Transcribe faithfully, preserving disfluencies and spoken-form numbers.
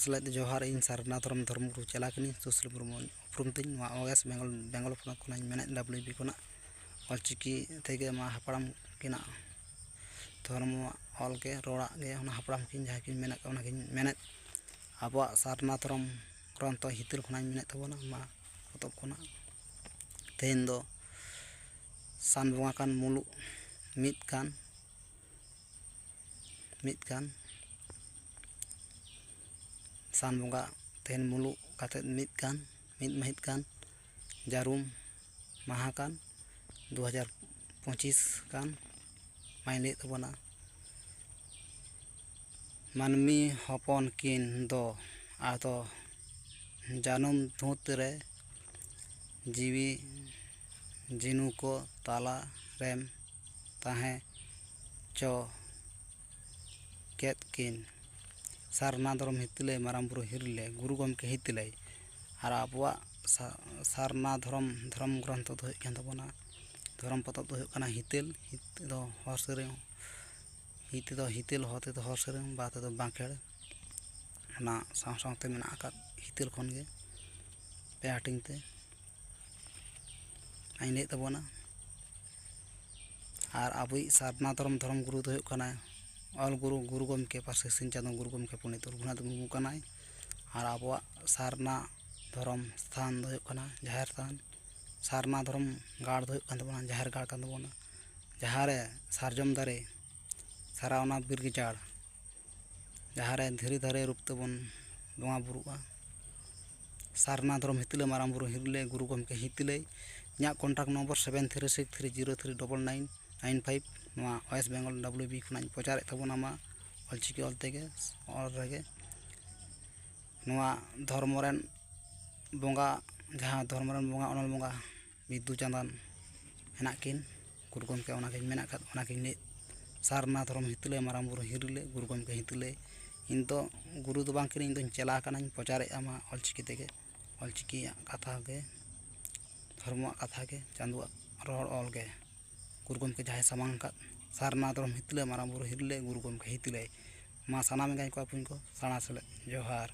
ᱥᱮᱞᱮᱫ ᱡᱚᱦᱟᱨ, ᱤᱧ ᱥᱟᱨᱱᱟ ᱫᱷᱚᱨᱚᱢ ᱫᱷᱚᱨᱚᱢ ᱜᱩᱨᱩ ᱪᱮᱞᱟ ᱠᱟᱹᱱᱟᱹᱧ, ᱥᱩᱥᱤᱞ ᱢᱩᱨᱢᱩ ᱩᱯᱨᱩᱢ ᱛᱤᱧ᱾ ᱱᱚᱣᱟ ᱳᱭᱮᱥᱴ ᱵᱮᱝᱜᱚᱞ, ᱵᱮᱝᱜᱚᱞ ᱯᱚᱱᱚᱛ ᱠᱷᱚᱱᱟᱜ ᱤᱧ ᱢᱮᱱᱮᱫ, ᱰᱟᱵᱽᱞᱤᱭᱩ ᱵᱤ ᱠᱷᱚᱱᱟᱜ᱾ ᱚᱞᱪᱤᱠᱤ ᱛᱮᱜᱮ ᱢᱟ ᱦᱟᱯᱲᱟᱢ ᱠᱤᱱᱟᱜ ᱫᱷᱚᱨᱚᱢ ᱚᱞ ᱜᱮ, ᱨᱚᱲᱟᱜ ᱜᱮ, ᱚᱱᱟ ᱦᱟᱯᱲᱟᱢ ᱠᱤᱱ ᱡᱟᱦᱟᱸ ᱠᱤᱱ ᱢᱮᱱᱮᱫ, ᱚᱱᱟ ᱠᱤᱱ ᱢᱮᱱᱮᱫ᱾ ᱟᱵᱚᱣᱟᱜ ᱥᱟᱨᱱᱟ ᱫᱷᱚᱨᱚᱢ ᱜᱨᱚᱱᱛᱷᱚ ᱦᱤᱛᱟᱹᱞ ᱠᱷᱚᱱᱟᱜ ᱤᱧ ᱢᱮᱱᱮᱫ ᱛᱟᱵᱚᱱᱟ, ᱢᱟ ᱯᱚᱛᱚᱵ ᱠᱷᱚᱱᱟᱜ᱾ ᱛᱮᱦᱮᱧ ᱫᱚ ᱥᱟᱱ ᱵᱚᱸᱜᱟ ᱠᱟᱱ ᱢᱩᱞᱩᱜ ᱢᱤᱫ ᱠᱟᱱ, ᱢᱤᱫ ᱠᱟᱱ, ᱥᱟᱱ ᱵᱚᱸᱜᱟ ᱛᱮᱦᱮᱧ ᱢᱩᱞᱩᱜ ᱠᱟᱛᱮᱫ ᱢᱤᱫ ᱠᱟᱱ, ᱢᱤᱫ ᱢᱟᱹᱦᱤᱛ ᱠᱟᱱ, ᱡᱟᱹᱨᱩᱢ ᱢᱟᱦᱟ ᱠᱟᱱ, ᱫᱩ ᱦᱟᱡᱟᱨ ᱯᱚᱸᱪᱤᱥ ᱠᱟᱱ, ᱢᱟᱧ ᱞᱟᱹᱭᱮᱫ ᱛᱟᱵᱚᱱᱟ᱾ ᱢᱟᱹᱱᱢᱤ ᱦᱚᱯᱚᱱ ᱠᱤᱱ ᱫᱚ ᱟᱫᱚ ᱡᱟᱹᱱᱩᱢ ᱫᱷᱩᱸᱛ ᱨᱮ ᱡᱤᱣᱤ ᱡᱤᱱᱩ ᱠᱚ ᱛᱟᱞᱟ ᱨᱮᱢ ᱛᱟᱦᱮᱸ ᱪᱚ ᱠᱮᱫ ᱠᱤᱱ᱾ ᱥᱟᱨᱱᱟ ᱫᱷᱚᱨᱚᱢ ᱦᱤᱛᱟᱹᱞᱟᱹᱭ, ᱢᱟᱨᱟᱝ ᱵᱩᱨᱩ ᱦᱤᱨᱤᱞᱟᱹᱭ, ᱜᱩᱨᱩ ᱜᱚᱢᱠᱮ ᱦᱤᱛᱟᱹᱞᱟᱹᱭ᱾ ᱟᱨ ᱟᱵᱚᱣᱟᱜ ᱥᱟ-, ᱥᱟᱨᱱᱟ ᱫᱷᱚᱨᱚᱢ, ᱫᱷᱚᱨᱚᱢ ᱜᱨᱚᱱᱛᱷᱚ ᱫᱚ ᱦᱩᱭᱩᱜ ᱠᱟᱱ ᱛᱟᱵᱚᱱᱟ, ᱫᱷᱚᱨᱚᱢ ᱯᱚᱛᱚᱵ ᱫᱚ ᱦᱩᱭᱩᱜ ᱠᱟᱱᱟ ᱦᱤᱛᱟᱹᱞ᱾ ᱦᱤᱛᱟᱹᱞ ᱫᱚ ᱦᱚᱨ ᱥᱮᱨᱮᱧ, ᱦᱤ ᱛᱮᱫᱚ ᱦᱤᱛᱟᱹᱞ, ᱦᱚ ᱛᱮᱫᱚ ᱦᱚᱨ ᱥᱮᱨᱮᱧ, ᱵᱟ ᱛᱮᱫᱚ ᱵᱟᱸᱠᱷᱮᱲ᱾ ᱚᱱᱟ ᱥᱟᱶ ᱥᱟᱶᱛᱮ ᱢᱮᱱᱟᱜ ᱟᱠᱟᱫ ᱦᱤᱛᱟᱹᱞ ᱠᱷᱚᱱ ᱜᱮ ᱯᱮ ᱦᱟᱹᱴᱤᱧ ᱛᱮ ᱟᱧ ᱞᱟᱹᱭᱮᱫ ᱛᱟᱵᱚᱱᱟ᱾ ᱟᱨ ᱟᱵᱚᱭᱤᱡ ᱥᱟᱨᱱᱟ ᱫᱷᱚᱨᱚᱢ, ᱫᱷᱚᱨᱚᱢ ᱜᱩᱨᱩ ᱫᱚ ᱦᱩᱭᱩᱜ ᱠᱟᱱᱟᱭ ᱚᱞ ᱜᱩᱨᱩ, ᱜᱩᱨᱩ ᱜᱚᱢᱠᱮ, ᱯᱟᱹᱨᱥᱤ ᱥᱤᱧ ᱪᱟᱸᱫᱳ ᱜᱩᱨᱩ ᱜᱚᱢᱠᱮ ᱯᱚᱱᱰᱤᱛ ᱨᱚᱜᱷᱩᱱᱟᱛᱷ ᱢᱩᱨᱢᱩ ᱠᱟᱱᱟᱭ᱾ ᱟᱨ ᱟᱵᱚᱣᱟᱜ ᱥᱟᱨᱱᱟ ᱫᱷᱚᱨᱚᱢ ᱥᱛᱷᱟᱱ ᱫᱚ ᱦᱩᱭᱩᱜ ᱠᱟᱱᱟ ᱡᱟᱦᱮᱨ ᱛᱷᱟᱱ᱾ ᱥᱟᱨᱱᱟ ᱫᱷᱚᱨᱚᱢ ᱜᱟᱲ ᱫᱚ ᱦᱩᱭᱩᱜ ᱠᱟᱱ ᱛᱟᱵᱚᱱᱟ ᱡᱟᱦᱮᱨ ᱜᱟᱲ ᱠᱟᱱ ᱛᱟᱵᱚᱱᱟ, ᱡᱟᱦᱟᱸ ᱨᱮ ᱥᱟᱨᱡᱚᱢ ᱫᱟᱨᱮ ᱥᱟᱨᱟᱣᱱᱟ ᱵᱤᱨ ᱜᱟᱡᱟᱲ, ᱡᱟᱦᱟᱸ ᱨᱮ ᱫᱷᱤᱨᱤ ᱫᱟᱨᱮ ᱨᱩᱯ ᱛᱮᱵᱚᱱ ᱵᱚᱸᱜᱟ ᱵᱩᱨᱩᱜᱼᱟ᱾ ᱥᱟᱨᱱᱟ ᱫᱷᱚᱨᱚᱢ ᱦᱤᱛᱟᱹᱞᱟᱹᱭ, ᱢᱟᱨᱟᱝ ᱵᱩᱨᱩ ᱦᱤᱨᱤᱞᱟᱹᱭ, ᱜᱩᱨᱩ ᱜᱚᱢᱠᱮ ᱦᱤᱛᱟᱹᱞᱟᱹᱭ᱾ ᱤᱧᱟᱹᱜ contact number seven three six three zero three double nine nine five. ᱱᱚᱣᱟ ᱳᱭᱮᱥᱴ ᱵᱮᱝᱜᱚᱞ ᱰᱟᱵᱽᱞᱤᱭᱩ ᱵᱤ ᱠᱷᱚᱱᱟᱜ ᱤᱧ ᱯᱨᱚᱪᱟᱨᱮᱫ ᱛᱟᱵᱚᱱᱟ, ᱢᱟ ᱚᱞᱪᱤᱠᱤ ᱚᱞ ᱛᱮᱜᱮ, ᱚᱞ ᱨᱮᱜᱮ᱾ ᱱᱚᱣᱟ ᱫᱷᱚᱨᱢᱚ ᱨᱮᱱ ᱵᱚᱸᱜᱟ, ᱡᱟᱦᱟᱸ ᱫᱷᱚᱨᱢᱚ ᱨᱮᱱ ᱵᱚᱸᱜᱟ, ᱚᱱᱚᱞ ᱵᱚᱸᱜᱟ ᱵᱤᱫᱩ ᱪᱟᱸᱫᱟᱱ ᱦᱮᱱᱟᱜ ᱠᱤᱱ, ᱜᱩᱨᱩ ᱜᱚᱢᱠᱮ ᱚᱱᱟᱠᱤᱱ ᱢᱮᱱᱟᱜ ᱠᱷᱟᱱ ᱚᱱᱟᱠᱤᱱ ᱞᱟᱹᱭ᱾ ᱥᱟᱨᱱᱟ ᱫᱷᱚᱨᱚᱢ ᱦᱤᱛᱟᱹᱞᱟᱹᱭ, ᱢᱟᱨᱟᱝ ᱵᱩᱨᱩ ᱦᱤᱨᱤᱞᱟᱹᱭ, ᱜᱩᱨᱩ ᱜᱚᱢᱠᱮ ᱦᱤᱛᱟᱹᱞᱟᱹᱭ᱾ ᱤᱧ ᱫᱚ ᱜᱩᱨᱩ ᱫᱚ ᱵᱟᱝ ᱠᱟᱹᱱᱟᱹᱧ, ᱤᱧ ᱫᱚᱧ ᱪᱮᱞᱟ ᱠᱟᱱᱟᱧ, ᱯᱨᱚᱪᱟᱨᱮᱫᱼᱟ ᱢᱟ ᱚᱞᱪᱤᱠᱤ ᱛᱮᱜᱮ, ᱚᱞᱪᱤᱠᱤᱭᱟᱜ ᱠᱟᱛᱷᱟ ᱜᱮ, ᱫᱷᱚᱨᱢᱚᱣᱟᱜ ᱠᱟᱛᱷᱟ ᱜᱮ, ᱪᱟᱸᱫᱳᱣᱟᱜ ᱨᱚᱲ ᱚᱞ ᱜᱮ᱾ ᱜᱩᱨᱩ ᱜᱚᱢᱠᱮ ᱡᱟᱦᱟᱸᱭ ᱥᱟᱢᱟᱝ ᱟᱠᱟᱫ ᱥᱟᱨᱱᱟ ᱫᱷᱚᱨᱚᱢ ᱦᱤᱛᱟᱹᱞᱟᱹᱭ, ᱢᱟᱨᱟᱝ ᱵᱩᱨᱩ ᱦᱤᱨᱤᱞᱟᱹᱭ, ᱜᱩᱨᱩ ᱜᱚᱢᱠᱮ ᱦᱤᱛᱟᱹᱞᱟᱹᱭ᱾ ᱢᱟ ᱥᱟᱱᱟᱢ ᱮᱸᱜᱟᱧ ᱠᱚ ᱟᱹᱯᱩᱧ ᱠᱚ ᱥᱟᱬᱟ ᱥᱮᱞᱮᱫ ᱡᱚᱦᱟᱨ᱾